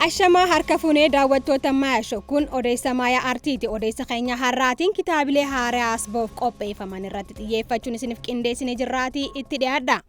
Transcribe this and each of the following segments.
Ashamaa harka fuunee daawwattoota Maayaa kun odeessa Maayaa Artiiti. Odeessa keenya har'aatiin kitaabilee haaraa as ba'uuf qopheeffaman irratti xiyyeeffachuun isiniif qindeessine jirraatii itti dhiyaadha.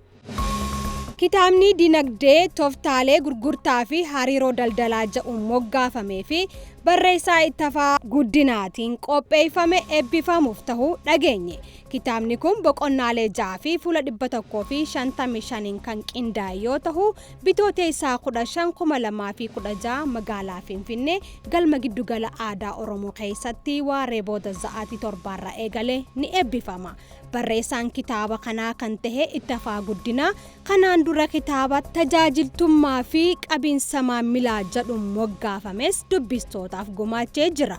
Kitaabni dinagdee tooftaalee gurgurtaa fi hariiroo daldalaa jedhuun moggaafamee fi barreessaa Ittafaa Guddinaatiin qopheeffame eebbifamuuf ta'uu dhageenye. Kitaabni kun boqonnaalee 6 fi fuula 155 kan qindaa'e yoo ta'u, Bitootessa 15 2016 magaalaa Finfinnee galma giddugala aadaa Oromoo keessatti waaree booda sa'aatii 7 eegalee ni eebbifama. Barreessaan kitaaba kanaa kan ta'e Ittafaa Guddinaa kanaan dura kitaaba tajaajiltummaa fi qabiinsa maamilaa jedhuun moggaafames dubbistootaaf gumaachee jira.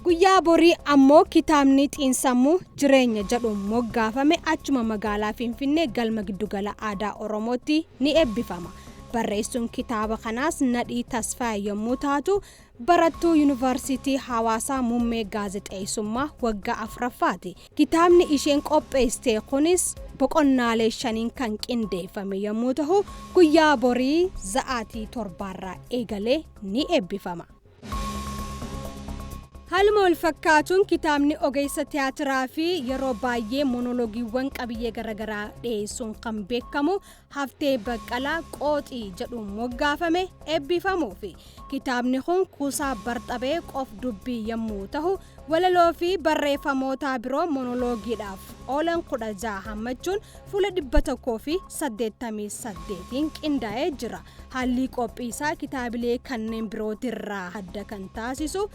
Guyyaa borii ammoo kitaabni xiinsammuu jireenya jedhuun moggaafame achuma magaalaa Finfinnee galma giddugala aadaa Oromootti ni eebbifama. Barreessuun kitaaba kanaas Nadhii Tasfaayee yommuu taatu, barattuu Yuunivarsiitii Hawaasaa Muummee Gaazexeessummaa waggaa 4ffaati. Kitaabni isheen qopheessite kunis boqonnaalee 5 kan qindeeffame yommuu ta'u, guyyaa borii sa'aatii 7 eegalee ni eebbifama. Haaluma wal fakkaatuun kitaabni ogeessa tiyaatiraa fi yeroo baay'ee monoloogiiwwan qabiyyee garaagaraa dhiyeessuun kan beekamu Haftee Baqqalaa Qooxii jedhuun moggaafame eebbifamuufi. Kitaabni kun kuusaa barxabee qof dubbii yommuu ta'u, walaloo fi barreeffamoota biroo monoloogiidhaaf oolan 16 hammachuun fuula 188 qindaa'ee jira. Haalli qophii isaa kitaabilee kanneen birootirraa adda kan taasisu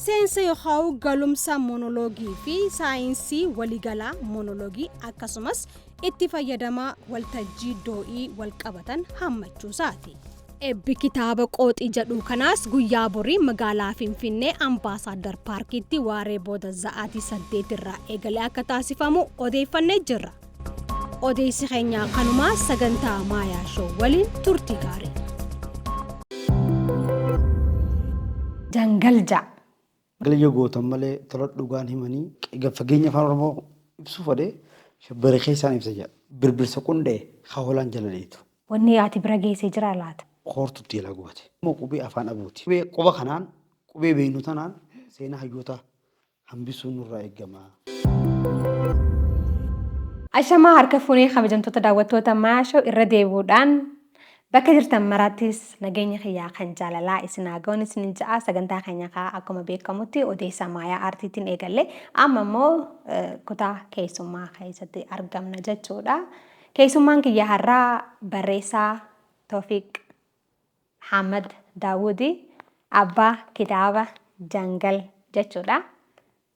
seensa yookaan galumsa monoloogii fi saayinsii waliigalaa monoloogii akkasumas itti fayyadama waltajjii doo'ii walqabatan hammachuusaati. Eebbi kitaaba Qooxii jedhu kanaas guyyaa borii magaalaa Finfinnee Ambaasaaddar Paarkiitti waaree booda sa'aatii 8 irraa eegalee akka taasifamu odeeffannee jirra. Odeessi keenya kanumaa sagantaa Maayaa Show waliin turtii gaarii. Jangal ja'a. Galii gootan malee tola dhugaan himanii fageenya afaan Oromoo ibsuu fedhee shabbara keessaan ibsa jedha. Birbirsa qundhee hoolaan jala dheetu. Wanni ati bira geessee jira laata? Koortutti jala gubate. Qubee afaan abuuti. Qubee quba kanaan qubee beeknu tanaan seenaa hayyoota hambisuun nurraa eegama. Ashamaa harka fuunee kabajamtoota daawwattoota Maayaa Show irra deebi'uudhaan bakka jirtan maraattis nageenya kiyyaa kan jaalalaa isin haa ga'uun isin ja'a. Sagantaa keenya kaa akkuma beekamutti odeessa Maayaa Aartiitiin eegalle amma immoo kutaa keessummaa keessatti argamna jechuudha. Keessummaan kiyya har'aa barreessaa Toofiq Ahmad Daawudi abbaa kitaaba Jangal jechuudha.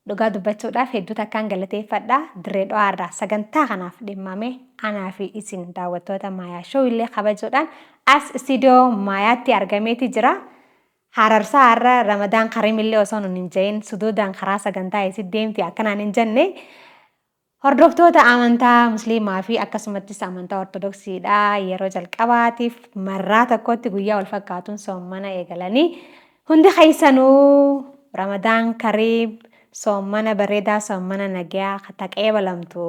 Dhugaa dubbachuudhaaf hedduu takkaan galateeffadha. Dirree Dhawaa irraa sagantaa kanaaf dhimmame anaa fi isin daawwattoota Maayaa Show illee kabajuudhaan as istiidiyoo Maayaatti argameeti jira. Hararsaa har'a Ramadaan Kariim illee osoo nun hin jahin suduudaan karaa sagantaa isii deemti akkanaan hin jenne. Hordoftoota amantaa Musliimaa fi akkasumattis amantaa Ortodoksiidha yeroo jalqabaatiif marraa tokkotti guyyaa wal fakkaatuun soommana eegalanii hundi keessanuu Ramadaan Kariim soommana bareedaa soommana nagayaa taqee balamtu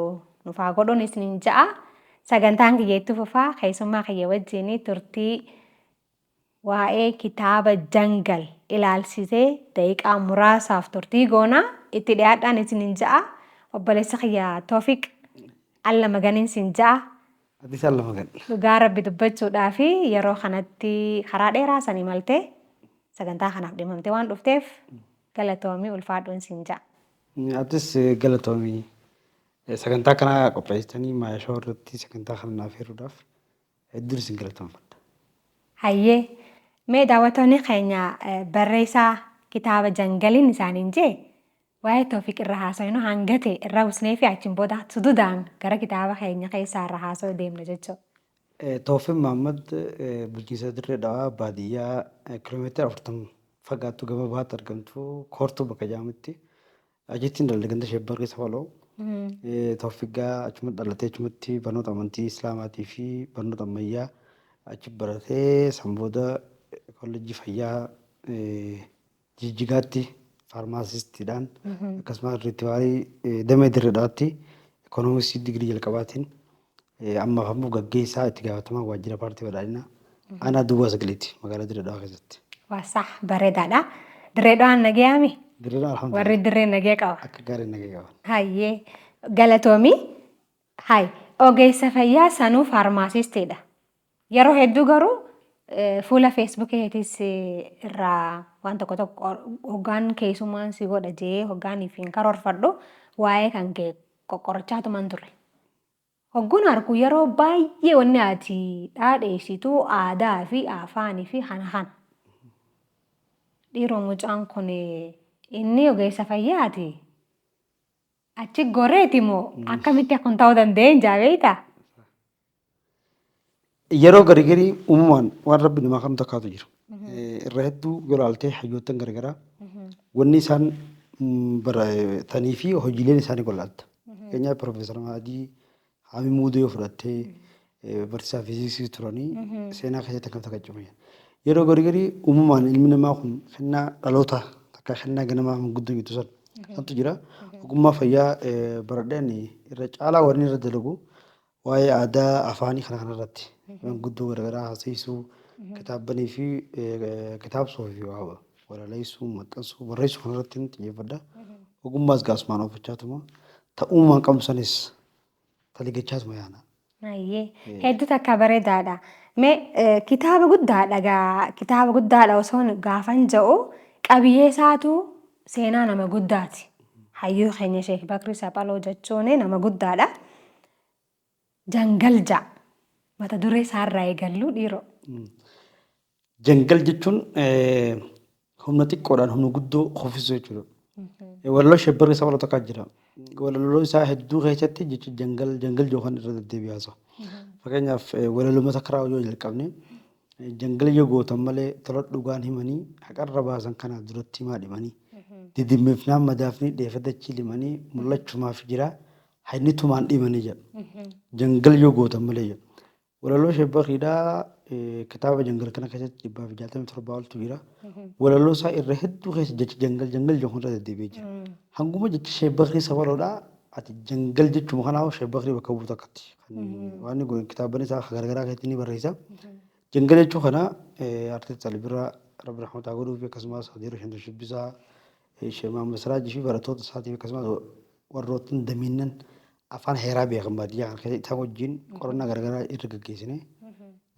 nuuf haa godhuun isiniin ja'a. Sagantaan kiyya itti fufaa keessummaa kiyya wajjin turtii waa'ee kitaaba Jangal ilaalchisee daqiiqaa muraasaaf turtii goonaa itti dhiyaadhaan isiniin ja'a. Obboleessa kiyya Toofiq alla maganiin siin ja'a. Atis alla magan. Dhugaa rabbi dubbachuudhaa fi yeroo kanatti karaa dheeraa san imaltee sagantaa kanaaf dhimmamtee waan dhufteef galatoomii ulfaadhuun siin ja'a. Atis galatoomii sagantaa kana qopheessitanii Maayaa Show irratti sagantaa kana naaf heeruudhaaf hedduun isin galatoomfadha. Hayyee mee daawwattoonni keenya barreessaa kitaaba Jangaliin isaaniin jee waa'ee Toofiq irra haasofnu hanga ta'e irra busnee fi achiin booda sududaan gara kitaaba keenya keessaa irra haasa'uu deemna jechuudha. Toofiq Mahammad bulchiinsa Dirree Dhawaa baadiyyaa kiiloomeetira 40 fagaattu gama bahaatti argamtu Koortuu bakka jedhamutti achitti dhaladhe ganda Shebbar keessa faloo. Toofiq gaa achumatti dhalatee achumatti barnoota amantii Islaamaatii fi barnoota ammayyaa achi baratee san booda kolleejjii fayyaa Jijjigaatti faarmaasistiidhaan akkasumas Riifti damee Dirree Dhawaatti ikoonomiksii digirii jalqabaatiin ammaaf ammoo gaggeessaa itti gaafatamaa waajjira paartii badhaadhinaa Aanaa Duwwaa Sagaleeti magaalaa Dirree Dhawaa keessatti. Waa sah bareedaadha. Dirree Dhawaan nagayaami? Dirree Dhawaa alhamdulillah. Warri dirree nagaya qaba. Akka gaarii nagaya qaba. Hayyee galatoomi. Hay ogeessa fayyaa sanuu faarmaasistiidha. Yeroo hedduu garuu fuula feesbuukii keetiis irraa waan tokko tokko hoggaan keessummaan si godha jee hoggaan hin karoorfadhu waa'ee kan kee qoqqorachaatuman ture. Hogguun argu yeroo baay'ee wanni ati dhaadheessitu aadaa fi afaanii fi kana kana. Dhiiroo mucaan kun inni ogeessa fayyaati. Achi goreeti moo akkamitti akkun ta'uu danda'een jaa beektaa? Yeroo garii garii uumamaan waan rabbi namaa kennu takkaatu jira. Irra hedduu yoo ilaalte hayyoottan garagaraa wanni isaan baratanii fi hojiileen isaanii gol'aatta. Fakkeenyaaf Piroofeesar Mahadii Haamii Muudee yoo fudhattee barsiisaa fiiziksii turanii seenaa keessatti akkam takka cimee. Yeroo garii garii uumamaan ilmi namaa kun kennaa dhaloota takka kennaa ganamaa manguddoo jirtu san santu jira. Ogummaa fayyaa baradheen irra caalaa wanni irra dalagu waa'ee aadaa afaanii kana kanarratti manguddoo garaagaraa haasa'isuu kitaabbanii fi kitaabsuu fi walaleessuu maxxansuu barreessuu kanarratti xiyyeeffadha. Ogummaas gaasumaan ooffachaatuma ta'uumaan qabnu sanis taligachaatuma yaana. Ayyee hedduu takka bareedaadha. Mee kitaaba guddaadha gaa kitaaba guddaadha osoo gaafan jedhu qabiyyee isaatu seenaa nama guddaati. Hayyuu keenya Sheek Bakrii Saphaloo jechuun nama guddaadha. Jangal ja'a. Mata duree isaarraa eegalluu dhiiroo. Jangal jechuun humna xiqqoodhaan humna guddoo kuffisuu jechuudha. Walaloo Sheek Bakrii Saphaloo takka jira. Walaloo isaa hedduu keessatti jecha jangal jangal yookaan irra deddeebi'aa haasa'u. Fakkeenyaaf walaloo takka yoo jalqabne jangal yoo gootan malee tola dhugaan himanii haqarra baasan kana duratti himaa dhimanii didimmeefnaan madaafni dheefadachii limanii mul'achumaaf jira hayni tumaan dhimanii jedha. Jangal yoo gootan malee jedha. Walaloo Sheek Bakriidhaa kitaaba jangal kana keessatti 167 oltu jira. Walaloo isaa irra hedduu keessa jecha jangal jangal jedhu irra deddeebi'ee jira. Hanguma jechi Sheek Bakrii Saphaloodhaa ati jangal jechuma kanaaf Sheek Bakrii bakka buutu akkatti. Waan inni kitaabban isaa garagaraa keessatti ni barreessa. Jangal jechuu kana artist Ali Birraa Rabbi rahmataa godhuu fi akkasumas Hadiiroo Shantu Shubbisaa Sheek Mahammad Siraajii fi barattoota isaatiif akkasumas warroottan damiinnan afaan heeraa beekan baadiyyaa kana keessa isaan wajjin qorannaa garagaraa irra gaggeessine.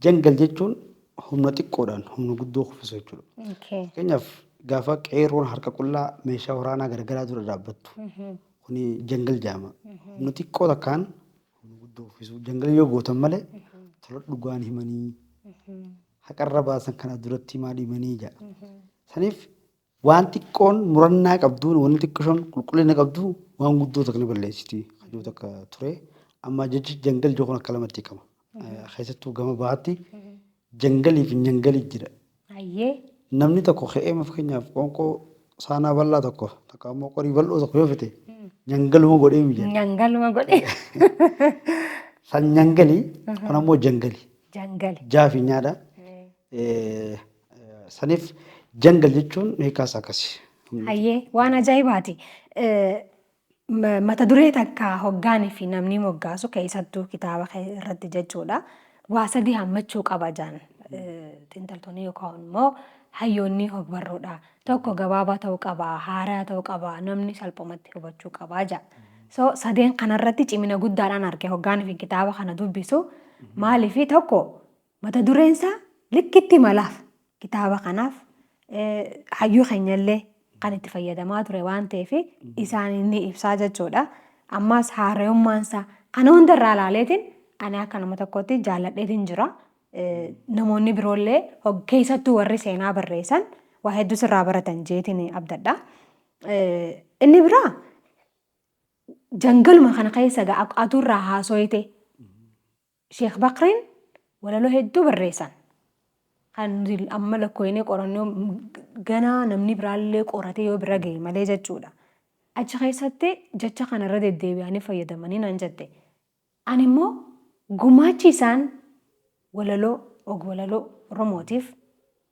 Jangal jechuun humna xiqqoodhaan humna guddoo kuffisu jechuudha. Fakkeenyaaf gaafa qeerroon harka qullaa meeshaa waraanaa garagaraa dura dhaabbattu kuni jangal jedhama. Humna xiqqoo takkaan humna guddoo kuffisu. Jangal yoo gootan malee tola dhugaan himanii haqarra baasan kana duratti himaa dhimanii jedha. Saniif waan xiqqoon murannaa qabduun wanni xiqqishoon qulqullina qabdu waan guddoo takka ni balleessiti. Hajuu takka ture. Amma jechi jangal jiru kun akka lamatti hiikama. Keessattuu gama bahaatti jangalii fi nyangalii jira. Ayyee. Namni tokko ka'ee fakkeenyaaf qoonqoo saanaa bal'aa tokko takka ammoo qorii bal'oo tokko yoo fite nyangaluma godhee miti. Nyangaluma godhee. San nyangalii kun ammoo jangali. Jangali. Jaa fi nyaadha. Saniif jangal jechuun hiikkaas akkasi. Hayyee waan ajaa'ibaati. Mata duree takka hoggaanii fi namni moggaasu keessattuu kitaaba irratti jechuudha. Waa sadii hammachuu qaba jaan xiinxaltoonni yookaan immoo hayyoonni hogbarruudha. Tokko gabaabaa ta'uu qaba, haaraa ta'uu qaba, namni salphumatti hubachuu qaba jedha. So sadeen kanarratti cimina guddaadhaan arge hoggaanii fi kitaaba kana dubbisu. Maaliif tokko mata dureen isaa likkitti malaaf kitaaba kanaaf hayyuu keenyallee kan itti fayyadamaa ture waan ta'eef isaan inni ibsaa jechuudha. Ammas haara'ummaan isaa kana hundarraa ilaaleetiin ani akka nama tokkotti jaalladheetiin jira. Namoonni biroollee keessattuu warri seenaa barreessan waa hedduu sirraa baratan jeetiin abdadha. Inni biraa jangaluma kana keessa aturraa haasoyite Sheek Bakriin walaloo hedduu barreessan. Kan nuti amma lakkoofnee qorannoo ganaa namni biraallee qoratee yoo bira gahe malee jechuudha. Achi keessatti jecha kanarra deddeebi'anii fayyadamanii naan jette. Ani immoo gumaachi isaan walaloo og-walaloo Oromootiif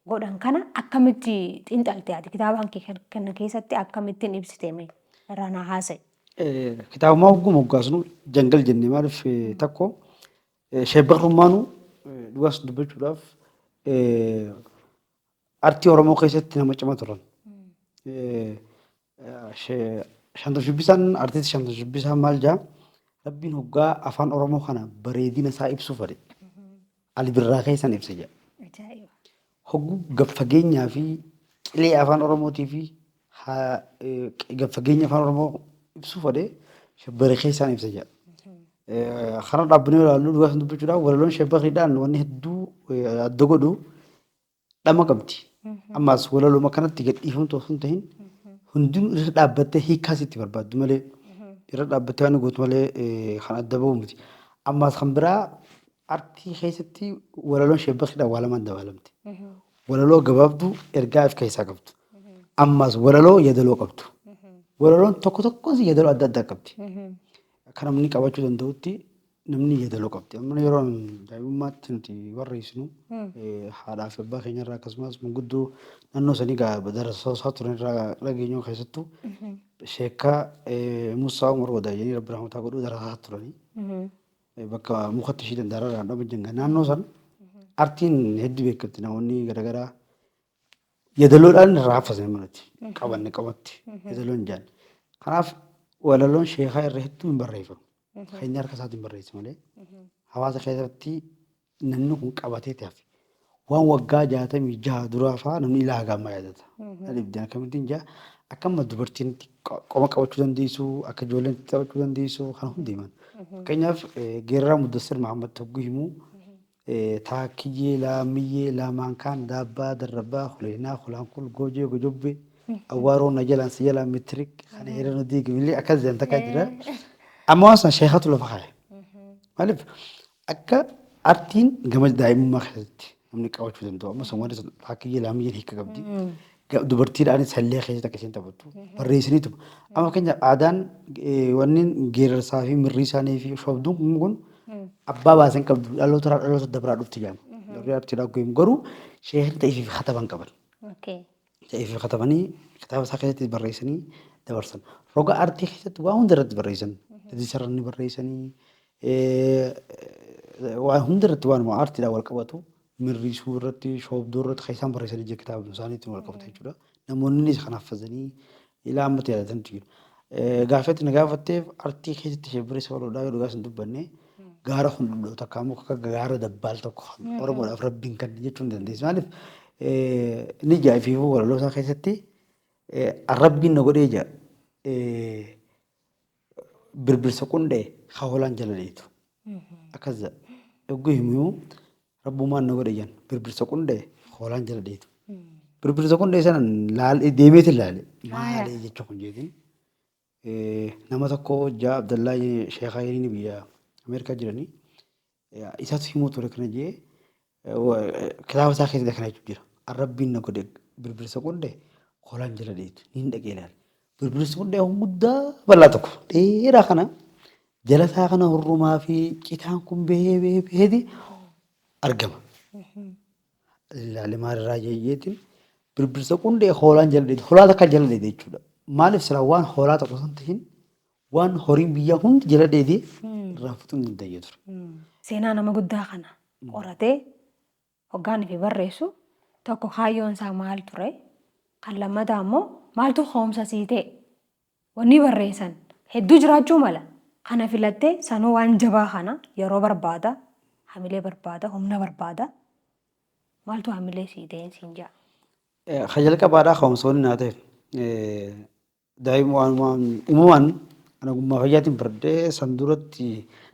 godhan kana akkamitti xiinxalte ati kitaaba kana keessatti akkamittiin ibsite mee irraa naa haasa'i. Kitaabuma hogguu moggaasnu jangal jennee maaliif tokko Sheek Bakrummaanuu dhugaas dubbachuudhaaf Artii Oromoo keessatti nama cimaa turan. Shantam Shubbisaan, artisti Shantam Shubbisaan maal jaa, Rabbiin hoggaa afaan Oromoo kana bareedina isaa ibsuu fedhe Ali Birraa keessan ibsa jedha. Ajaa'iba. Hogguu gad fageenyaa fi qilee afaan Oromootii fi gad fageenya afaan Oromoo ibsuu fedhe shabbare keessaan ibsa jedha. Kana dhaabbannee ilaallu, dhugaa san dubbachuudhaaf, walaloon shabbariidhaan wanni hedduu adda godhu dhama qabdi. Ammas walaluma kanatti gad dhiifamtu osoo hin tahin, hundinuu irra dhaabbattee hiikkaas itti barbaaddu malee, irra dhaabbattee waan gootu malee kan adda bahu miti. Ammas kan biraa, artii keessatti walaloon sheebbakiidhaan waa lamaan dabalamte. Walaloo gabaabduu ergaa of keessaa qabdu. Ammas walaloo yeedaloo qabdu. Walaloon tokko tokkoon yeedaloo adda addaa qabdi. Akka namni qabachuu danda'utti namni yeedaloo qabdi. Amma yeroo daa'imummaatti nuti barreessinu, haadhaa fi abbaa keenyarraa akkasumas manguddoo naannoo sanii darasaa turan irraa dhageenyu, keessattuu sheekkaa Musaa Umar Wadaajanii, Rabbi rahmataa godhuu, darasaa turanii. Bakka mukatti ishii danda'arraa dhama jenga naannoo san artiin hedduu beekamti, namoonni garaagaraa yeedaloodhaan irraa haffasan manatti qabanne qabatti yeedaloon jaan. Kanaaf walaloon sheekaa irra hedduu hin barreeffamu. Kan inni harka isaatiin barreesse malee hawaasa keessatti namni kun qabatee hafe. Waan waggaa 66 duraa fa'aa namni ilaa haga ammaa yaadata. Dhibdeen akkamittiin jaa, akka amma dubartiin qoma qabachuu dandeessu, akka ijoolleen taphachuu dandeessu, kan hundi himan. Fakkeenyaaf, Geerraa Muddassir Mahammad Togguu himuu, taakkiyyee laammiyyee laamaankaan daabbaa darrabbaa huleenaa hulaankul goojee gojobbee awwaaroo na jalaan si jalaan mitirik kan heera nu diigimillee akkas jedhan takka jira. Amma waan sana sheekatu lafa kaa'e. Maaliif akka artiin gama daa'imummaa keessatti namni qabachuu danda'u. Amma sun wanti sun taakkiyyee laammiyyeen hiika qabdi. Dubartiidhaanis sallee keessatti akka isheen taphattu barreessaniitu. Amma fakkeenyaaf aadaan wanni geerarsaa fi mirrii isaanii fi shoobduun kun abbaa baasan qabdu, dhaloota irraa dhaloota dabraa dhufti jedhama. Warri artiidhaa goyim garuu sheekni ta'ee fi kataban qaban. Ta'ee fi katabanii kitaaba isaa keessatti barreessanii dabarsan. Roga artii keessatti waa hunda irratti barreessan. Hadiisa ni barreessanii, waan hunda irratti, waanuma artiidhaan wal qabatu, mirriisuu irratti, shoobduu irratti kan isaan barreessanii jira, kitaaba isaaniitiin wal qabatu jechuudha. Namoonnis kan haffazanii ilaa ammatti yaadatantu jiru. Gaaffii na gaafatteef, artii keessatti sheebbiree sabaloodhaa yoo dhugaa sin dubbanne, gaara hunduu takka immoo akka gaara dabbaal tokko Oromoodhaaf Rabbiin kan jechuu hin dandeessu. Maaliif ni jaa'ifiifuu walaloo isaa keessatti Rabbiin na godhee jira birbirsa qundhee haa hoolaan jala dheetu. Akkas jedha. Yogguu himu Rabbumaan na godhe jedhan birbirsa qundhee hoolaan jala dheetu. Birbirsa qundhee sana laale, deemeetiin laale. Maali jecha kun jeetiin. Nama tokko Jaa Abdallaa Sheekaa jedhanii biyya Ameerikaa jiranii. Isatu himuu ture kana jee, kitaaba isaa keessatti akkana jechuun jira. Rabbiin na godhe birbirsa qundhee hoolaan jala dheetu. Niin dhaqee ilaale. Birbirsi qundhee kun guddaa bal'aa tokko dheeraa kana jala isaa kana hurrumaa fi citaan kun bahee bahee baheeti argama. Ilaale, maalirraa jeetiin, birbirsa qundhee hoolaan jala dheetu. Hoolaa takka jala dheete jechuudha. Maaliif silaa waan hoolaa tokko san tahin, waan horiin biyyaa hundi jala dheedee irraa fuxuu hin dandeenye ture. Seenaa nama guddaa kana qoratee hoggaan fi barreessu tokko kaayyoon isaa maal ture? Kan lammataa immoo maaltu ka'umsa sii ta'e? Wanni barreessan hedduu jiraachuu mala. Kana filattee sanuu waan jabaa kana yeroo barbaada, hamilee barbaada, humna barbaada. Maaltu hamilee sii ta'een siin ja'a? Kan jalqabaadhaa ka'umsoonni naa ta'e, daa'ima waan uumamaan ana ogummaa fayyaatiin baradhee san duratti,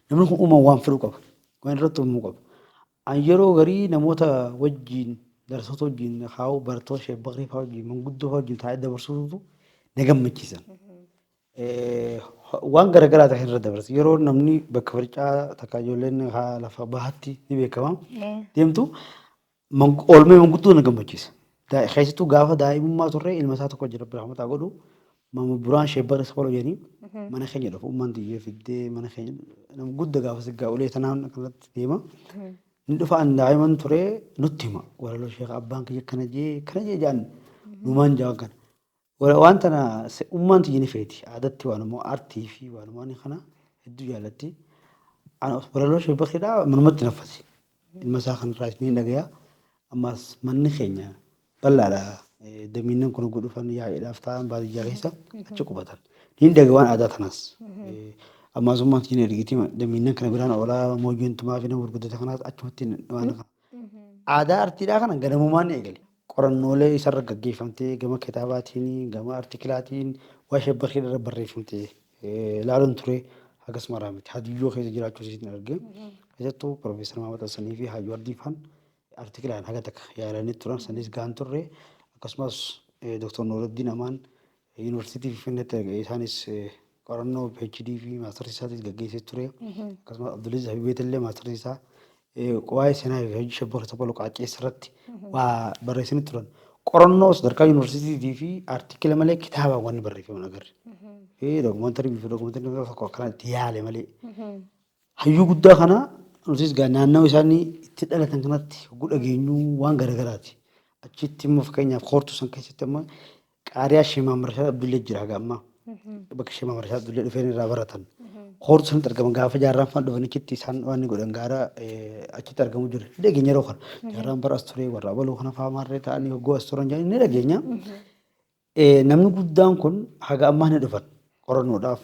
namni kun uumaan waan fedhu qaba. Waan irratti uumamuu qaba. An yeroo garii namoota wajjin, darastoota wajjin kaa'u, barattoota Sheek Bakrii fa'aa wajjin, manguddoo fa'aa wajjin taa'ee dabarsuutu na gammachiisa. Waan garaagaraa ta'e irra dabarsa. Yeroo namni bakka farcaa takka ijoolleen lafa bahaatti ni beekama deemtu, oolmee manguddoo na gammachiisa. Keessattuu gaafa daa'imummaa turre, ilma isaa tokko jira, Rabbi rahmataa godhu. Mama Buraan Sheek Bakri Sabaloo jedhanii mana keenya dhufu, ummaan tiyyee fiddee mana keenya, nama guddaa gaafa siggaa ulee tanaan kanatti deema. Inni dhufa, an daa'iman ture, nutti hima. Walaloo sheekha, abbaan kiyya kana jee kana jee jaan numaan jaan kana. Waan tana ummaan tiyya ni feeti. Aadatti waanuma artii fi waanuma inni kana hedduu jaallatti. Walaloo Sheek Bakriidhaa manumatti naffasi. Ilma isaa kanarraa ni dhagaya. Ammas manni keenya bal'aadha. Damiinnan kun hogguu dhufan yaa'iidhaaf ta'an baadiyyaa keessa achi qubatan. Niin dhaga waan aadaa tanaas. Ammaasummaan siin ergiti damiinnan kana biraan oolaa mooyyoon tumaa fi nama gurguddata kanaas achumatti waan kana. Aadaa artiidhaa kana ganamumaan ni eegale. Qorannoolee isarra gaggeeffamtee gama kitaabaatiin gama artikilaatiin waa sheebbakii irra barreeffamtee ilaaluun ture hagas maraa miti. Hadiyyoo keessa jiraachuu isiitiin arge. Keessattuu Piroofeesar Mahamad Hassanii fi Hayyuu Ardiifaan artikilaan haga takka yaalanii turan sanis gahan turre. Akkasumas Dr. Nuuraddiin Amaan Yuunivarsiitii Finfinneetti isaanis qorannoo PhD fi maastarsii isaatis gaggeessee ture. Akkasumas Abduliziz Habibeet illee maastarsii isaa waa'ee seenaa fi hojii Sheek Saphaloo qaacceessa irratti waa barreessanii turan. Qorannoo sadarkaa yuunivarsiitiitii fi artikila malee kitaabaan wanni barreeffamu agarre. Fi dookumantarii fi dookumantarii tokko akkana itti yaale malee. Hayyuu guddaa kana nutis gaa naannawa isaanii itti dhalatan kanatti hogguu dhageenyu waan garagaraati. Achitti immoo fakkeenyaaf koortuu san keessatti amma qaariyaa Sheeh Mahammad Rashaad Abdullee jira haga ammaa. Bakka Sheeh Mahammad Rashaad Abdullee dhufeen irraa baratan. Koortuu sanitti argaman gaafa jaarraan faan dhufan achitti isaan waan inni godhan gaara achitti argamu jira. Ni dhageenya yeroo kana. Jaarraan bara as ture warra abaluu kana faa maarree ta'anii hogguu as turan jedhanii ni dhageenya. Namni guddaan kun haga ammaa ni dhufan qorannoodhaaf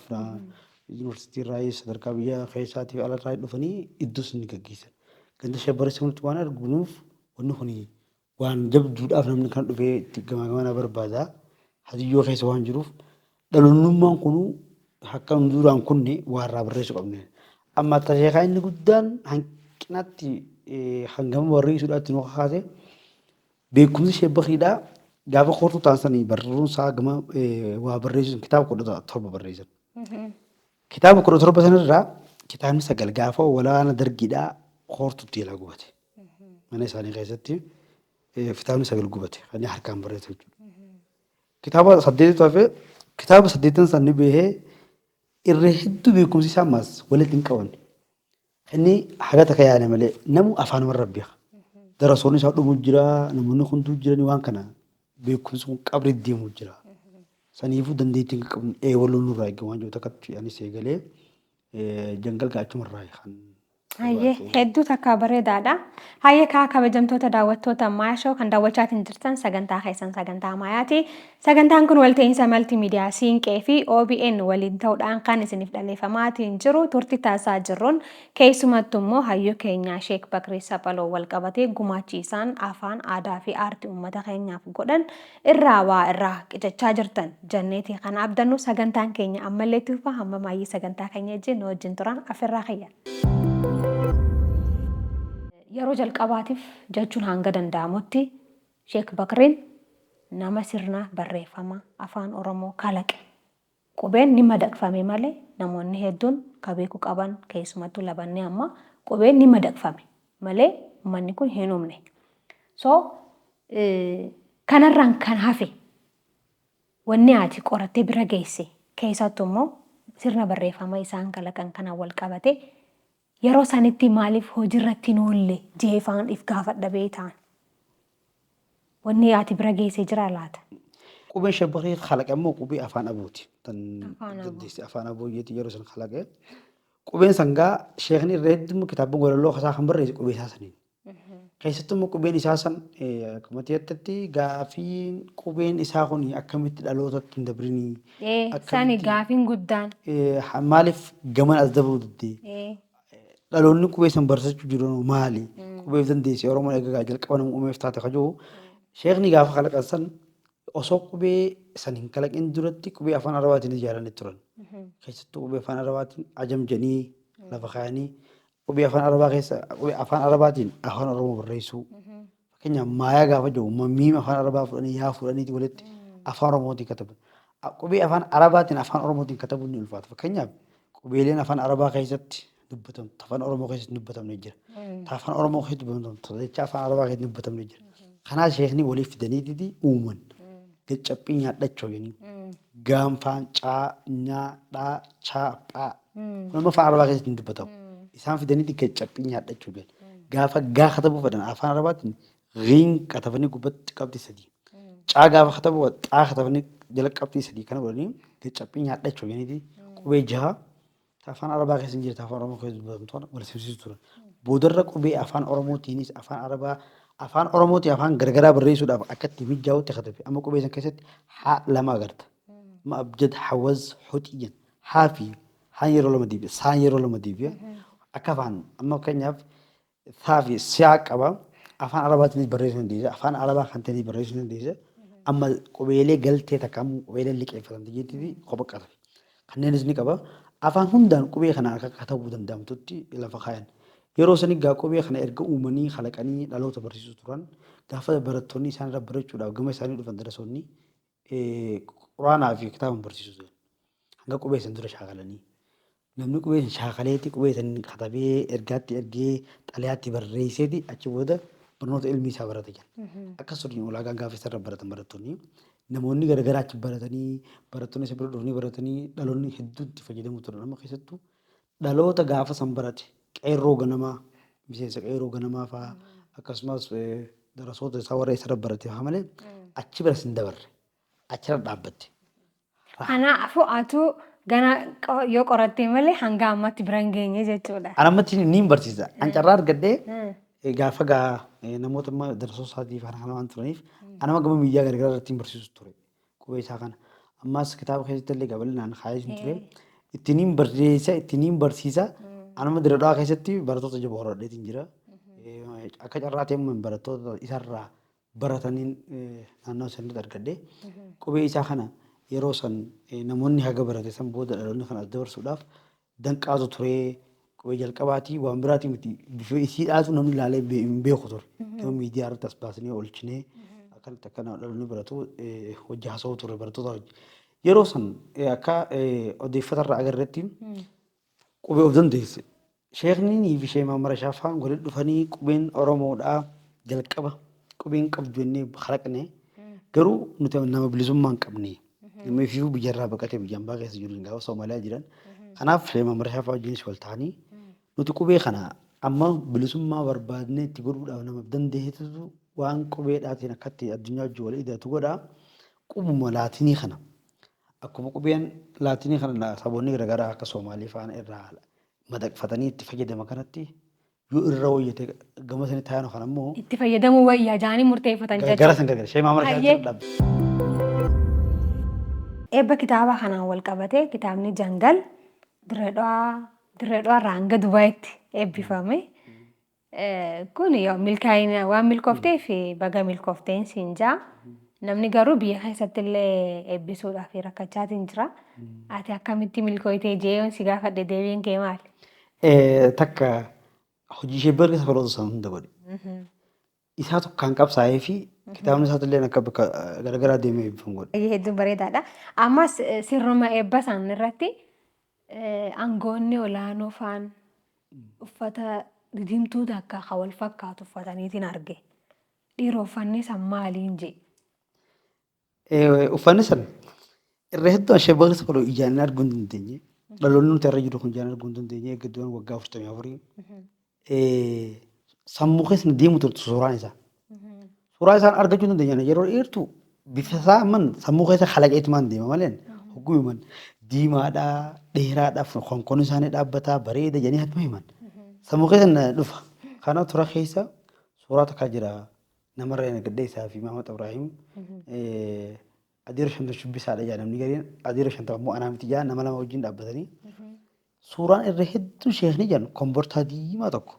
yuunivarsiitii irraa sadarkaa biyya keessaatii fi alarraa dhufanii iddoos ni gaggeessan. Ganda shabbarri sirriitti waan arginuuf wanni kun waan jabduudhaaf namni kan dhufee itti gamaa gamana barbaada. Hadiyyoo keessa waan jiruuf dhaloonnummaan kun akka nu duraan kunne waa irraa barreessuu qabna. Amma tasheekaa inni guddaan hanqinatti hangama barreessuudhaatti nu kakaase. Beekumsi sheebbakiidhaa gaafa koortuu ta'an sanii barruun isaa gama waa barreessuun kitaaba 17 barreessan. Kitaaba 17 sanarraa kitaabni 9 gaafa walaana dargiidhaa koortuutti jalaa gubate. Mana isaanii keessatti kitaabni 9 gubate kan inni harkaan barreesse jechuudha. Kitaaba saddeetitu hafe, kitaaba saddeettan san ni beekee irra hedduu beekumsi isaa ammaas walitti hin qabanne. Inni haga takka yaale malee namu afaanuma irra beeka. Darasoonni isaa dhumu jira, namoonni hunduu jiranii waan kana beekumsi kun qabri deemu jira. Saniifuu dandeettii hin qabnu eewaluun nurraa eegama waan jiru takkatti anis eegalee jangal gaachumarraa kan Hayyee hedduu takka bareedaadha. Hayyee kaa kabajamtoota daawwattoota Maayashoo kan daawwachaatiin jirtan sagantaa keessan sagantaa Maayaati. Sagantaan kun walta'iinsa Maltiimiidiyaa Siinqee fi obn waliin ta'uudhaan kan isiniif dhaleeffamaatiin jiru turtii taasisaa jirruun keessumattu immoo hayyuu keenya Sheek Bakrii Saphaloo walqabatee gumaachi isaan afaan, aadaa fi aartii uummata keenyaaf godhan irraa waa irraa qicachaa jirtan janneeti kan abdannu sagantaan keenya ammallee itti fufa hamma maayyii sagantaa keenya wajjin nu wajjin turaa afferraa kiyya. Yeroo jalqabaatiif jechuun hanga danda'amutti Sheek Bakriin nama sirna barreeffama Afaan Oromoo kalaqe. Qubeen ni madaqfame malee namoonni hedduun ka beeku qaban keessumattuu labanni amma qubeen ni madaqfame malee ummanni kun hin uumne. So kanarraan kan hafe wanni ati qorattee bira geesse keessattuu immoo sirna barreeffama isaan kalaqan kanaan wal qabate Yeroo sanitti maaliif hojirratti hin oolle jeefaan if gaafadha beeytaan. Wanni ati bira geesse jiraa laata? Qubeen Sheek Bakrii kalaqe ammoo qubee afaan Abooti. Tan Afaan Aboo. dandeessi afaan Abooyyeeti yeroo san kalaqe. Qubeen sangaa sheekni irra hedduu kitaabban walaloo isaa kan barreesse qubee isaa saniin. Keessattuu immoo qubeen isaa san akkuma jettetti gaafiin qubeen isaa kun akkamitti dhalootatti hin dabrinii? Sani Akkamitti gaafiin guddaan. Maaliif gaman as dabruu diddee? Dhaloonni qubee san barsiisachuu jiru maali? Qubeef dandeessi Oromoon egaa jalqaba nama uumeef taate kajuu sheekni gaafa kalaqan san osoo qubee san hin kalaqin duratti qubee afaan Arabaatiin ijaaranii turan. Keessattuu qubee afaan Arabaatiin ajam jedhanii lafa kaayanii qubee afaan Arabaa keessa qubee afaan Arabaatiin afaan Oromoo barreessuu. Fakkeenyaaf maayaa gaafa jedhu miima afaan Arabaa fudhanii yaa fudhaniiti walitti afaan Oromootiin kataban. Qubee afaan Arabaatiin afaan Oromootiin katabuun ni ulfaata. Fakkeenyaaf qubeeleen afaan Arabaa keessatti dubbatamtu afaan Oromoo keessatti hin dubbatamne jira. Ta afaan Oromoo keessatti dubbatamtu jecha afaan Arabaa keessatti hin dubbatamne jira. Kanaaf sheekni waliif fidaniititi uuman. Gaccaphii nyaadhachoo jedhanii. Gaanfaan caa nyaa dhaa chaa phaa. Kun amma afaan Arabaa keessatti hin dubbatamu. Isaan fidaniiti gad caphii nyaadhachuu jedhan. Gaafa gaa katabuu fedhan afaan Arabaatiin ghiin katabanii gubbatti qabxii sadii. Caa gaafa katabuu xaa katabanii jala qabxii sadii kana godhanii gad caphii nyaadhachuu jedhaniiti qubee jaha ta afaan Arabaa keessa hin jirre ta afaan Oromoo keessa dubbatamtu kana wal simsiisu turan. Boodarra qubee afaan Oromootiinis afaan Arabaa Afaan Oromootii afaan garagaraa barreessuudhaaf akka itti mijaa'utti katabe. Amma qubee san keessatti haa lama agarta. Amma abjad, hawaz, huxii jenna. Haa fi haan yeroo lama deebi'a. Saan yeroo lama deebi'a. Akka afaan amma fakkeenyaaf saa fi siyaa qaba. Afaan Arabaatiinis barreessuu dandeessa. Afaan Arabaa kan ta'eenis barreessuu dandeessa. Amma qubeelee galtee takka ammoo qubeelee liqeeffatamte jettiti kopha qatabe. Kanneenis ni qaba. Afaan hundaan qubee kana akka katabuu danda'amtutti lafa kaayan. Yeroo sani gaa qubee kana erga uumanii kalaqanii dhaloota barsiisuu turan gaafa barattoonni isaan irra barachuudhaaf gama isaanii dhufan darasoonni quraanaa fi kitaaba barsiisuu turan. Hanga qubee san dura shaakalanii. Namni qubee san shaakaleeti qubee san katabee ergaatti ergee xalayaatti barreesseeti achi booda barnoota ilmii isaa barata jedha. Akkas turni ulaagaan gaafa isarra baratan barattoonni. Namoonni garagaraa achi baratanii barattoonni isa bira dhufanii baratanii dhaloonni hedduun itti fayyadamu turan. Amma keessattuu dhaloota gaafa san barate qeerroo ganamaa miseensa qeerroo ganamaa fa'aa akkasumas darasoota isaa warra isarra barate fa'aa malee achi bira sin dabarre achirra dhaabbatte. Kanaafuu atuu gana yoo qorattee malee hanga ammaatti bira hin geenye jechuudha. An ammatti niin barsiisa. An carraa argadhee gaafa gaa namoota amma darasoota isaatii faana kana waan turaniif an amma gama miidiyaa garagaraa irratti hin barsiisu ture. Qubee isaa kana. Ammas kitaaba keessatti illee gabal'inaan kaa'ee hin ture. Ittiin barreessa, ittiin barsiisa. An amma Dirre Dhawaa keessatti barattoota jaboo horadheetiin jira. Akka carraa ta'e immoo barattoota isarraa barataniin naannoo sanitti argadhe. Qubee isaa kana yeroo san namoonni haga barate san booda dhaloonni kana as dabarsuudhaaf danqaatu ture. Qubee jalqabaatii waan biraatii miti bifa isiidhaatu namni ilaalee hin beeku ture. Gama miidiyaa irratti as baasnee oolchinee akkanatti akkana dhaloonni baratu hojii haasa'uu ture barattoota hojii. Yeroo san akka odeeffata irraa agarretti qubee of dandeesse. Sheekni fi Sheek Mahammad Rashaad faan walitti dhufanii qubeen Oromoodhaa jalqaba qubeen qabdu jennee kalaqne garuu nuti nama bilisummaa hin qabne. Nama ifiifuu biyyarraa baqatee biyya ambaa keessa jiru gaafa Soomaaliyaa jiran. Kanaaf Sheek Mahammad Rashaad faa wajjinis wal ta'anii nuti qubee kana amma bilisummaa barbaadnee itti godhuudhaaf nama dandeessisu waan qubeedhaatiin akkatti addunyaa wajjin wal hidhatu godha. Qubuma laatinii kana akkuma qubeen laatinii kana saboonni garaagaraa akka Soomaalii fa'aan irraa madaqfatanii itti fayyadaman kanatti yoo irra wayyate gama sanitti haanu kana immoo Itti fayyadamuu wayya jaanii murteeffatan gara jechuudha. San gargara. Shee Maamara Hayyee. Shaatti dhabde. Eebba kitaaba kanaan wal qabatee kitaabni Jangal Dirree Dhawaa Dirree Dhawaa irraa hanga Dubaayitti eebbifame. Kun milkaa'ina waan milkoofteef baga milkoofteen siin jaa. Namni garuu biyya keessatti illee eebbisuudhaaf rakkachaatiin jira. Ati akkamitti milkooytee jee yoon si gaafadhe deebiin kee maali? Takka hojii ishee barri safaloota sana hunda godhe. Isaa tokkaan qabsaa'ee fi kitaabni isaatu illee akka bakka garagaraa deemee eebbifamu godhe. Hedduu bareedaadha. Ammas sirnuma eebba isaan irratti aangoonni olaanoo faan uffata didiimtuu takka kan wal fakkaatu uffataniitiin arge. Dhiiroo uffanni san maaliin jee? Uffanni san irra hedduu ishee bakka safaloo ijaan arguu hin dandeenye. Dhaloonni nuti irra jiru kun ijaan arguu hin dandeenye. Eegga du'an waggaa 44. Sammuu keessa deemu turte suuraan isaa. Suuraa isaan argachuu hin dandeenye yeroo dheertuu bifa isaa amman sammuu keessa kalaqeetumaan deema malee hogguu himan diimaadhaa dheeraadhaa konkoon isaanii dhaabbataa bareeda jedhanii hatuma himan. Sammuu keessa na dhufa. Kana tura keessa suuraa takka jira namarra hin argadhee isaa fi Mahamad Ibrahim adeero shantama shubbisaadha jedha namni gariin adeero shantama immoo anaa miti jedha nama lama wajjin dhaabbatanii. Suuraan irra hedduu sheekni jedhan kombortaa diimaa tokko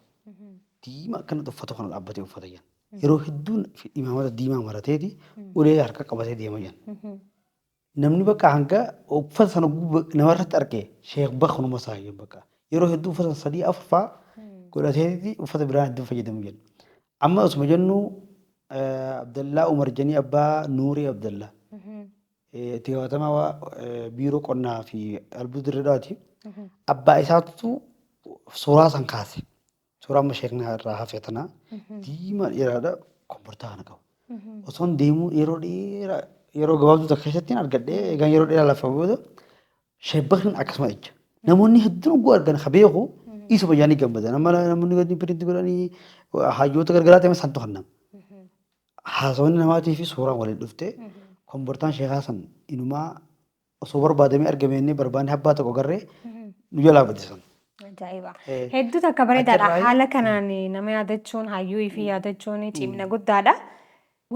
diimaa akkanatti uffata kana dhaabbatee uffata jedhan. Yeroo hedduun imaamata diimaa marateeti ulee harka qabatee deema jedhan. Namni bakka hanga uffata sana namarratti arge sheek bakkanuma isaa jedhan bakka. Yeroo hedduu uffata sadii afur fa'aa godhateeti uffata biraa hedduu fayyadamu jedhan. Amma osuma jennu Abdallaa Umar jedhanii abbaa Nuurii Abdallaa. Itti gaafatamaa biiroo qonnaa fi albuuda Dirree Dhawaati. Abbaa isaatu suuraa san kaase. Suuraa amma sheekni irraa hafe tana diimaa dheeraadha kombortaa kana qaba. Osoon deemuu yeroo dheeraa yeroo gabaabduu takka keessatti argadhee egaan yeroo dheeraa lafa booda sheebbakni akkasuma ija. Namoonni hedduun oguu argan ka beeku isuma jaanii gammadan. Amma namoonni gadi piriinti godhanii hayyoota garagaraa ta'e santu kan nama. Haasawni namaatii fi suuraan waliin dhufte kombortaan sheekaa san inumaa osoo barbaadamee argame inni barbaanne abbaa tokko garree nu jalaa bade san. Ajaa'iba. Hedduu takka bareedaadha. Achirraa Haala kanaan nama yaadachuun hayyuu fi yaadachuun cimina guddaadha.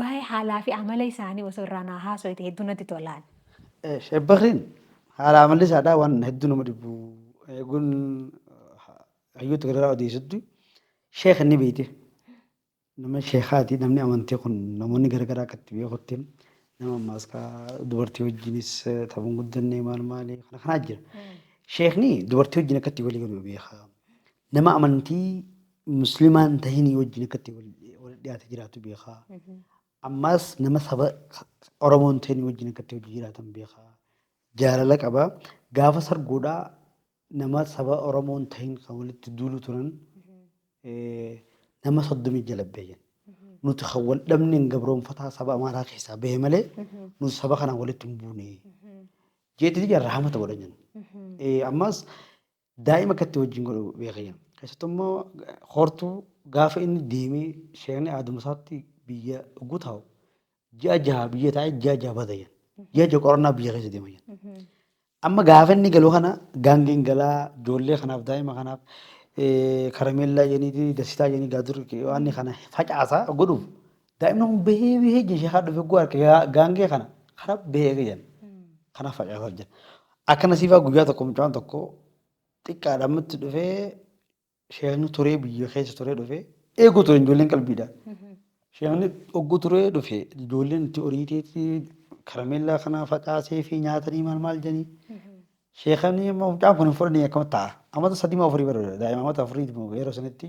Waa'ee haalaa fi amala isaanii osoo irraa naa haasofte hedduu natti tolaan. Sheek Bakriin haala amalli isaadhaa waan hedduu nama dhibu. Eeguun hayyoota garaagaraa odeessutti sheekh inni beekte. Nama sheekaati namni amantii kun namoonni garaagaraa akka itti beekutti nama ammaas kaa dubartii wajjinis taphuun guddanne maal maali kana kanaa jira. Sheekni dubartii wajjin akka itti walii galu beeka. Nama amantii musliimaan tahinii wajjin akka itti wal dhiyaate jiraatu beeka. Ammaas nama saba Oromoon tahinii wajjin akka itti hojii jiraatan beeka. Jaalala qaba. Gaafa sarguudhaa nama saba Oromoon tahin kan walitti duulu turan nama 30 jala beeyan. Nuti kan wal dhabneen gabroonfataa saba Amaaraa keessaa bahe malee nuti saba kanaan walitti hin buune. Jeetii jarra hamata godhan jenna. Ammas daa'ima akkatti wajjin godhu beeka jenna. Keessattuu immoo hortuu gaafa inni deemee sheekni aaduma isaatti biyya ugguu taa'u ji'a 6 biyya taa'ee ji'a 6 bada jenna. Ji'a 6 qorannaa biyya keessa deema jenna. Amma gaafa inni galu kana gaangeen galaa ijoollee kanaaf daa'ima kanaaf karameellaa jedhanii dasitaa jedhanii gaadur waan kana facaasaa godhuuf daa'imni kun bahee bahee jee sheekaa dhufe guu harka gaangee kana kana bahee jedhan kana facaasaa jira. Akkana siifaa guyyaa tokko mucaan tokko xiqqaadha ammatti dhufee Sheekni turee biyya keessa turee dhufe eeguu ture ijoolleen qalbiidha. Sheekni ogguu turee dhufe ijoolleen itti oriiteetti karameellaa kana facaasee fi nyaatanii maal maal jedhanii. Sheekni immoo mucaan kun hin fudhanii akkamitti ta'a? Amata 3 moo 4 bara daa'ima amata 4 yeroo sanitti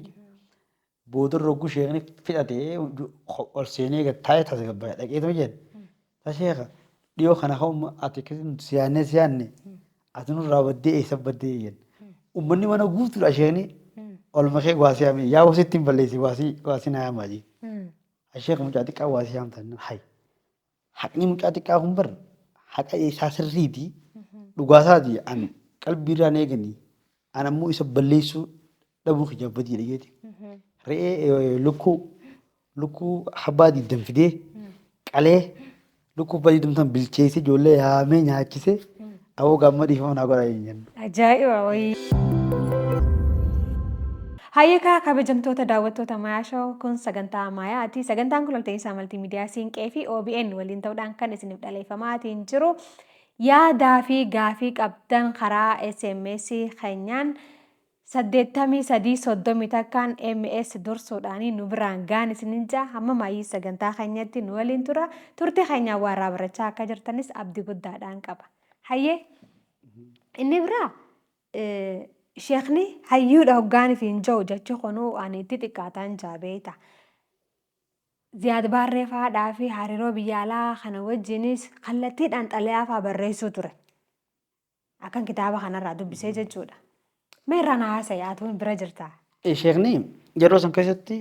boodarra ogguu sheekni fixatee ol seenee gad taa'ee tasgabbaa'e dhaqeetuma jedhe. Ta sheekha dhiyoo kana ka'u ati akkasitti nuti si yaannee si yaanne ati nurraa baddee eessa baddee jenna. Uummanni mana guutuudha sheekni ol makee waasii yaame yaa wasitti hin balleessi waasii waasii naa yaamaa jee. Sheekh mucaa xiqqaa waasii yaamtan hay. Haqni mucaa xiqqaa kun bar haqa isaa sirriiti dhugaasaati an qalbiirraan eeganii an ammoo isa balleessuu dhabuu kiyya badiidha jeeti. Re'ee lukkuu lukkuu habbaa diiddan fidee qalee lukkuu habbaa diiddan tan bilcheessee ijoollee yaamee nyaachisee aboo gaamma dhiifama naa godhaa jenna. Ajaa'iba wayii. Hayyeekaa kabajamtoota daawwattoota Maayaa Show kun sagantaa Maayaati. Sagantaan kun walta'iinsa maltiimiidiyaa Siinqee fi OBN waliin ta'uudhaan kan isiniif dhaleeffamaatiin jiru. Yaadaa fi gaafii qabdan karaa SMS keenyaan 83 31n MS dursuudhaan nu biraan ga'an isinin ja'a. Hamma maayyii sagantaa keenyatti nu waliin tura. Turtii keenyaan waa irraa barachaa akka jirtanis abdii guddaadhaan qaba. Hayyee inni biraa sheekni hayyuudha hoggaaniif hin jiru jechi kunuu ani itti xiqqaataan jaa beekta. Ziyaad Baarree fa'aadhaa fi hariiroo biyya alaa kana wajjinis kallattiidhaan xalayaa fa'aa barreessuu ture. Akkan kitaaba kanarraa dubbisee jechuudha. Mee irraa na haasa'i ati bira jirta. Sheekni yeroo san keessatti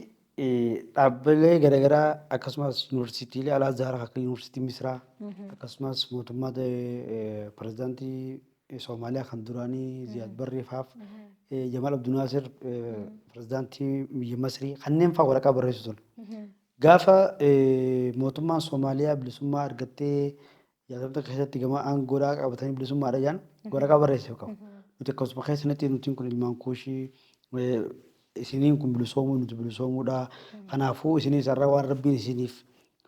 dhaabbilee garaagaraa akkasumas yuunivarsiitiilee alaa Zaaraa akka yuunivarsiitii Misraa akkasumas mootummaa pirezidaantii Soomaaliyaa kan duraanii Ziyaad Barree fa'aaf Jamaal Abdunaasir pirezidaantii biyya Masrii kanneen fa'aa waraqaa barreessu ture. Gaafa mootummaan Soomaaliyaa bilisummaa argattee 60 keessatti gama aangoodhaa qabatanii bilisummaadha jedhan waraqaa barreesseef qabu. Nuti akkasuma keessanitti nutiin kun ilmaan kuushii isiniin kun bilisoomuu nuti bilisoomuudha. Kanaafuu isinis har'a waan rabbiin isiniif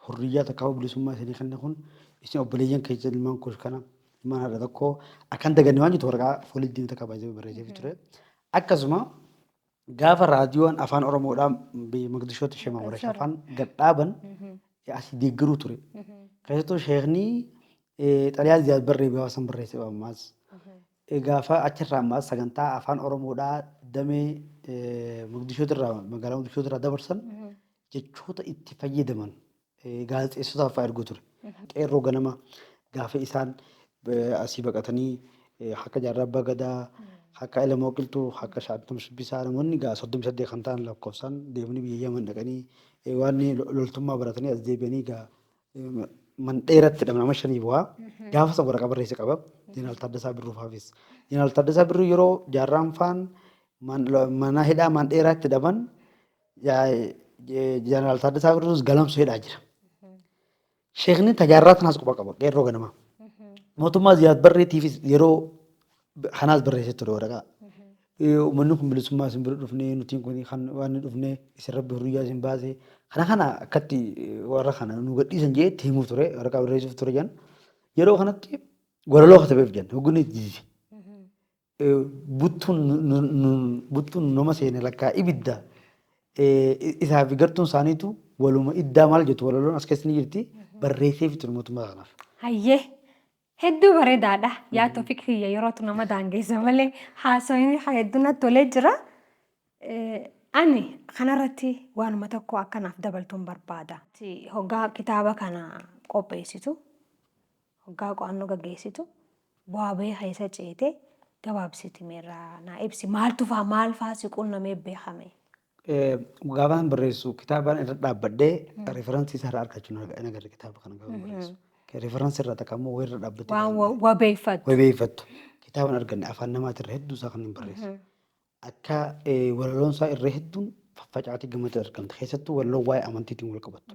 hurriyyaa takka bilisummaa isinii kenne kun isin obboleeyyan keessa ilmaan kuush kana ilmaan haadha tokkoo akkan daganne waan jettu waraqaa foolii diimtuu takka baay'ee barreesseef ture. Akkasuma gaafa raadiyoon afaan Oromoodhaa biyya Mogadishootti Sheema Warasha afaan gad dhaaban asii deeggaruu ture. Keessattuu sheekni xalayaa Ziyaad Barree gaafa san barreesse ammaas. Gaafa achirraa ammaas sagantaa afaan Oromoodhaa damee Mogadishootirraa magaalaa Mogadishootirraa dabarsan jechoota itti fayyadaman gaazexeessotaaf fa'aa erguu ture. Qeerroo ganama gaafa isaan asii baqatanii akka Jaarraa Abbaa Gadaa, akka Elemoo Qilxuu, akka Shaantam Shubbisaa namoonni gaa 38 kan ta'an lakkoofsaan deemanii biyya Yaman dhaqanii waan loltummaa baratanii as deebi'anii gaa mandheeratti hidhaman nama shanii bu'aa. Gaafa san waraqaa barreesse qaba. Jeneraal Taaddasaa Birruu fa'aafis. Jeneraal Taaddasaa Birruu yeroo jaarraan faan mana hidhaa mandheeraatti hidhaman Jeneraal Taaddasaa Birruus galamsoo hidhaa jira. Sheekni tajaarraa tanaas quba qaba qeerroo ganamaa. Mootummaa Ziyaad Barreetiifis yeroo kanaas barreessee ture waraqaa. Uummanni kun bilisummaa isin bira dhufnee nutiin kun kan waan nu dhufnee isin rabbi hurriyyaa isin baase kana kana akkatti warra kana nu gadhiisan jee itti himuuf ture waraqaa barreessuuf ture jedhan. Yeroo kanatti walaloo katabeef jedhan hogganni itti dide. Buttuun nama seene lakkaa ibidda isaa fi gartuun isaaniitu waluma iddaa maal jettu walaloon as keessa ni jirti barreesseef ture mootummaa kanaaf. Hayyee hedduu bareedaadha. Yaa Toofiq kiyya yerootu nama daangeessa malee haasawni hedduu natti tolee jira. Ani kanarratti waanuma tokko akkanaaf dabaltuun barbaada. Hoggaa kitaaba kana qopheessitu, hoggaa qo'annoo gaggeessitu, bu'aa bahii keessa ceetee gabaabsiti meerraa naa ibsi. Maaltu faa maal faa si quunnamee beekame? Gaafaan barreessu kitaabaan irra dhaabbadhee reference isaa irraa argachuu hin agarre kitaaba kana gaafa barreessu. Reference irraa takka immoo wayirra dhaabbatee Waan wabeeffattu. Wabeeffattu. Kitaaba hin arganne afaan namaati irra hedduu isaa kan hin barreessu. Akka walaloon isaa irra hedduun faffacaatii gamatti argamte. Keessattuu walaloon waa'ee amantiitiin wal qabattu.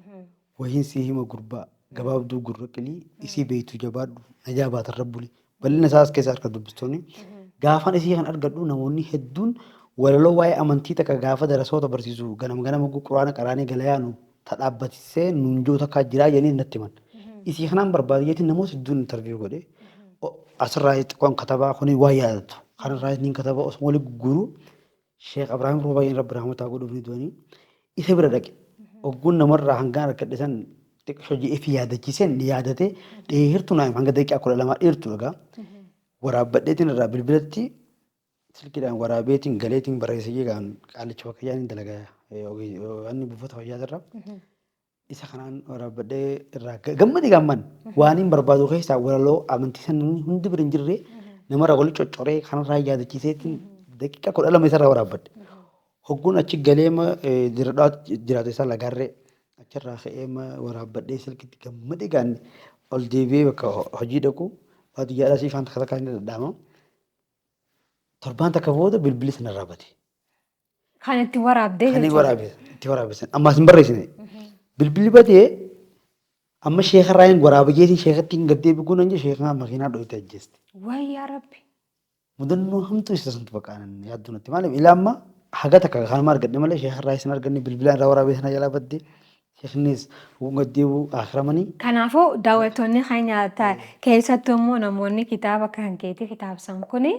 Wahiin sii hima gurbaa gabaabduu gurra qilii isii beektu jabaadhu najaa baatan rabbuli. Bal'ina isaa as keessa harka dubbistoonni. Gaafan isii kan argadhu namoonni hedduun walaloo waa'ee amantii takka gaafa darasoota barsiisu ganama ganama quraana qaraanee galayaanu ta dhaabbatisee nuun jiru takka jiraa jedhanii natti himan. Isii kanaan barbaade jeetiin namoota hedduun interview godhe. Asirraa xiqqoon katabaa kuni waa yaadatu. Kanarraa niin katabaa osoo wali gurguru Sheekh Abrahaam Roobaa Rabbi rahmataa godhuuf ni du'anii isa bira dhaqe. Ogguun namarraa hangaan argadhe san xiqqoo ji'ee fi yaadachiiseen ni yaadate dheertuu naa hanga daqiiqaa 12 dheertuu dhagaa. Waraabbadheetiin irraa bilbilatti silkiidhaan waraabeetiin galeetiin barreessee jeegaan qaalicha bakka yaaniin dalagaa inni buufata fayyaa irra. Isa kanaan waraabbadhee irraa gammade gaamman waan hin barbaadu keessaa walaloo amantii san namni hundi bira hin jirre namarraa wali coccoree kanarraa yaadachiiseetiin daqiiqaa 12 isarraa waraabbadhe. Hogguun achi galeema diradhaa jiraatu isaa lagaarree achirraa ka'eema waraabbadhee silkitti gammade gaanne ol deebi'ee bakka hojii dhaqu baadiyyaadhaa siifaan takka takka ni dhadhaama. Torbaan takka booda bilbilli sanarraa bade. Kan itti waraabdee Kan jechuudha. waraabe itti waraabesan ammaas hin barreessine. Bilbilli badee amma sheekarraa hin waraaba jeetiin sheekatti hin gaddee biguun hin jedhu sheekaa makiinaa dhoyte ajjeeste. Wayi yaa Rabbi. Mudannoo hamtuu isa santu bakka anan yaaddu natti maaliif ilaa amma haga takka kanuma argadhe malee sheekarraa isin arganne bilbilaan irraa waraabee sana jalaa badde sheeknis hogguun gaddeebu akiramanii. Kanaafuu daawwattoonni keenya keessattuu immoo namoonni kitaaba kan keetii kitaabsan kuni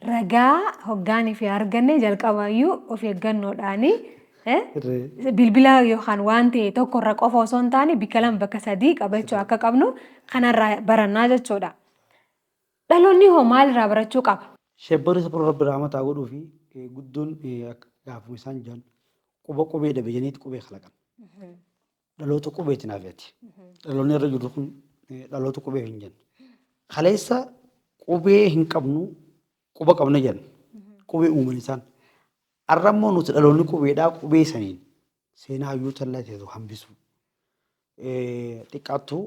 ragaa hoggaanii fi arganne jalqabayyuu of eeggannoodhaani bilbila yookaan waan ta'e tokko irra qofa osoo hin taane bakka lama bakka sadii qabachuu akka qabnu kanarraa barannaa jechuudha. Dhaloonni hoo maalirraa barachuu qaba? Sheebbarri sabra rabbi rahmataa godhuu fi guddoon gaafuma isaan jiran quba qubee dhabe jedhaniiti qubee kalaqan. Dhaloota qubeeti naaf ati. Dhaloonni irra jirru kun dhaloota qubee hin jennu. Kaleessa qubee hin qabnu quba qabna jenna. Qubee uuman isaan. Har'a immoo nuti dhaloonni qubeedhaa qubee saniin seenaa hayyuu tallaa ta'e hambisuu. Xiqqaattuu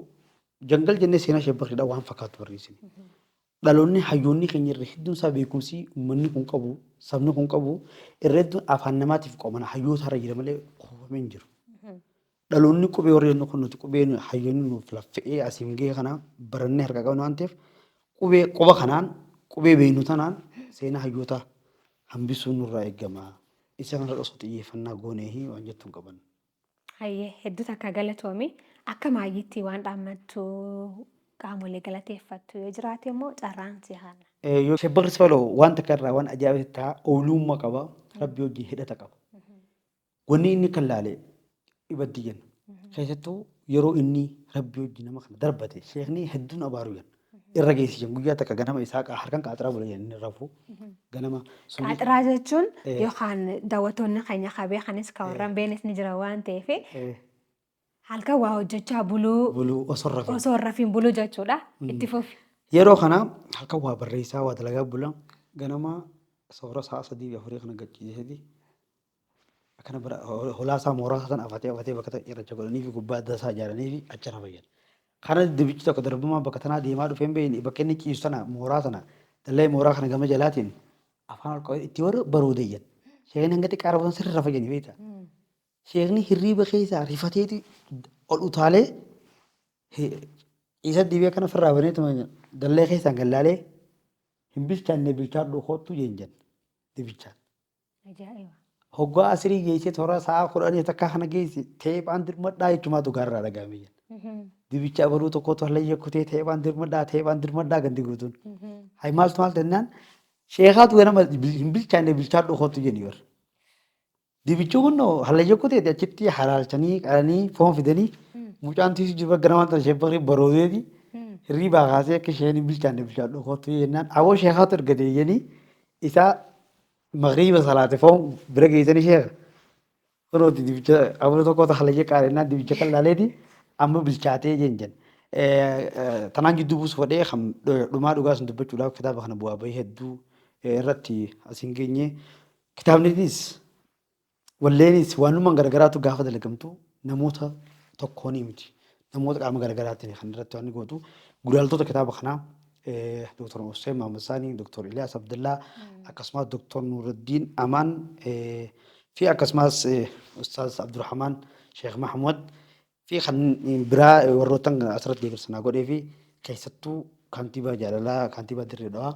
jangal jennee seenaa sheebbakriidhaa waan fakkaatu barreessine. Dhaloonni hayyoonni keenya irra hedduun isaa beekumsi uummanni kun qabu sabni kun qabu irra hedduun afaan namaatiif qomana hayyoota irra jira malee kuufamee hin jiru. Dhaloonni qubee warri jennu kun nuti qubee hayyoonni nuuf laffe'ee asiin gahee kana barannee harka qabnu waan ta'eef qubee quba kanaan qubee beeknu tanaan seenaa hayyoota hambisuun nurraa eegama. Isa kanarra osoo xiyyeeffannaa goonee waan jettu hin qaban. Hayyee hedduu takka galatoomi. Akka maayyiitti waan dhaammattu qaamolee galateeffattu yoo jiraate immoo carraan si haana. Yoo Shebbakri Sifaloo waan takka irraa waan ajaa'iba ta'a oolummaa qaba rabbi wajjin hidhata qaba. Wanni inni kan laale dhibatti jenna. Keessattuu yeroo inni rabbi wajjin nama kana darbate sheekni hedduun abaaru jenna. Irra geessi jenna guyyaa takka ganama isaa harkan qaaxiraa bula jenna inni rafu ganama sunni. Qaaxiraa jechuun yookaan daawwattoonni keenya ka beekanis ka warra hin beeknes ni jira waan ta'eef halkan waa hojjechaa buluu Buluu osoo hin rafin. Osoo hin rafin buluu jechuudha. Itti fufi. Yeroo kana halkan waa barreessaa waa dalagaa bula ganama soora sa'a 3 fi 4 kana gachiiseeti Akkana bara holaa isaa mooraa isaa sana afatee afatee bakka takka cirracha godhanii fi gubbaa adda isaa ijaaranii fi achi rafa jedha. Kana dibichi tokko darbumaa bakka tanaa deemaa dhufee hin beekne bakka inni ciisu sana mooraa sana dallee mooraa kana gama jalaatiin afaan ol qabee itti warra baroode jedha. Sheekni hanga xiqqaa rafu sirri rafa jedhani beektaa. Sheekni hirriiba keessaa rifateeti ol utaalee ciisa dibee akkana ofirraa baneetuma dallee keessaan gallaalee hin bilchaanne bilchaadhu koottu jeen jenna. Dibichaan. Ajaa'iba. Hoggaa asirii geessee toora sa'a 10 takkaa kana geesse teephaan dirmadhaa jechumaatu gaarraa dhaga'ame jenna. Dibicha abaluu tokkotu hallayya kutee teephaan dirmadhaa teephaan dirmadhaa gandi guutuun. Hay maaltu maal jennaan sheekaatu ganama hin bilchaanne bilchaadhu kootu jenni bar. Dibichi kun hallayya kuteeti achitti halaalchanii qalanii foon fidanii mucaan tiisu jiru ganamaan tana sheebbarii baroodeeti hirriibaa kaasee akka isheen hin bilchaanne bilchaadhu kootu jennaan aboo sheekaatu ergate jennii isaa Magriiba salaate foon bira geessanii sheekha. Kunooti dibicha abuna tokko halayya qaarennaan dibicha kan laaleeti amma bilchaatee jeen jen. Tanaan jidduu buusu fedhee kan dhumaa dhugaa sun dubbachuudhaaf kitaaba kana bu'aa bahii hedduu irratti as hin geenye. Kitaabninis Walleenis waanummaan garagaraatu gaafa dalagamtu namoota tokkoonii miti. Namoota qaama garagaraatiin kan irratti waan gootu. Gulaaltota kitaaba kanaa Dr. Hussein Muhammad Saanii, Dr. Iliyaas Abdallaa, akkasumas Dr. Nuuraddiin Amaan fi akkasumas Ustaaz Abdurrahmaan Sheekh Mahmud fi kan biraa warroottan asirratti deeggarsa naa godhee fi keessattuu kantiibaa jaalalaa kantiibaa Dirree Dhawaa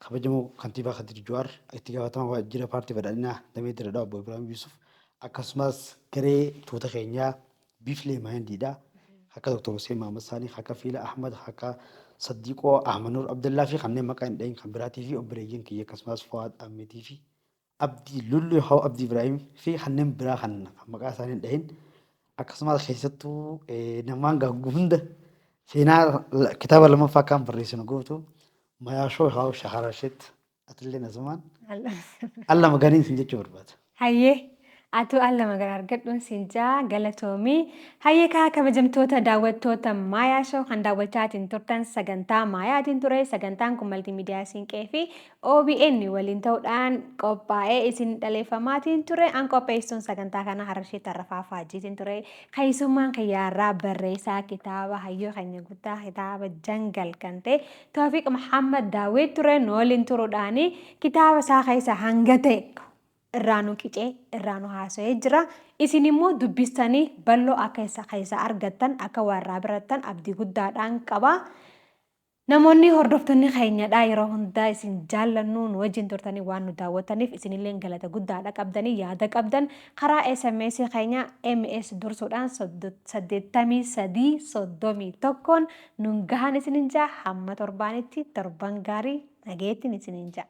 Kabajamoo Kantiibaa Kadir Juwaar, Itti Gaafatamaa Waajjira Paartii Badhaadhinaa Damee Dirre Dhawaa Obbo Ibraahim Yuusuf, akkasumas garee tuuta keenyaa Biiflee Maayindiidha. Akka Dr. Hussein Mahammad Saanii, akka Fiila Ahmad, akka Saddiiqoo Ahmad Nuur Abdallaa fi kanneen maqaa hin dhahin kan biraatii fi obboleeyyan kiyya akkasumas Fuwaad Ahmedii fi Abdii Lulluu Haw Abdii Ibraahim fi kanneen biraa kan maqaa isaanii hin dhahin akkasumas keessattuu namaan gaaggu hunda seenaa kitaaba lammaffaa akkaan barreessinu gootu Mayaashoo Haw Shaharasheet atillee asumaan alla maganiin sin jechuu barbaada. Hayyee atuu alla magan argadhuun siin jaa galatoomi. Hayyee kaa kabajamtoota daawwattoota Maayaa Show kan daawwachaatiin turtan sagantaa Maayaatiin ture. Sagantaan kun maltiimiidiyaa Siinqee fi OBN waliin ta'uudhaan qophaa'ee isin dhaleeffamaatiin ture. An qopheessuun sagantaa kana Hararshee Tarrafaa Faajjiitiin ture. Keessummaan kiyyaarraa barreessaa kitaaba hayyuu keenya guddaa kitaaba Jangal kan ta'e Toofiq Muhammad Daawwit ture. Nu waliin turuudhaan kitaaba isaa keessa hanga ta'e irraa nu qicee irraa nu haasa'ee jira. Isin immoo dubbistanii bal'oo akka isa keessa argattan akka waa irraa barattan abdii guddaadhaan qaba. Namoonni hordoftoonni keenyadha yeroo hundaa isin jaallannu nu wajjin turtanii waan nu daawwattaniif isinillee galata guddaadha qabdanii yaada qabdan karaa SMS keenya MS dursuudhaan 83 31 nun gahan isinin jaa hamma torbaanitti torban gaarii nageettiin isinin jaa.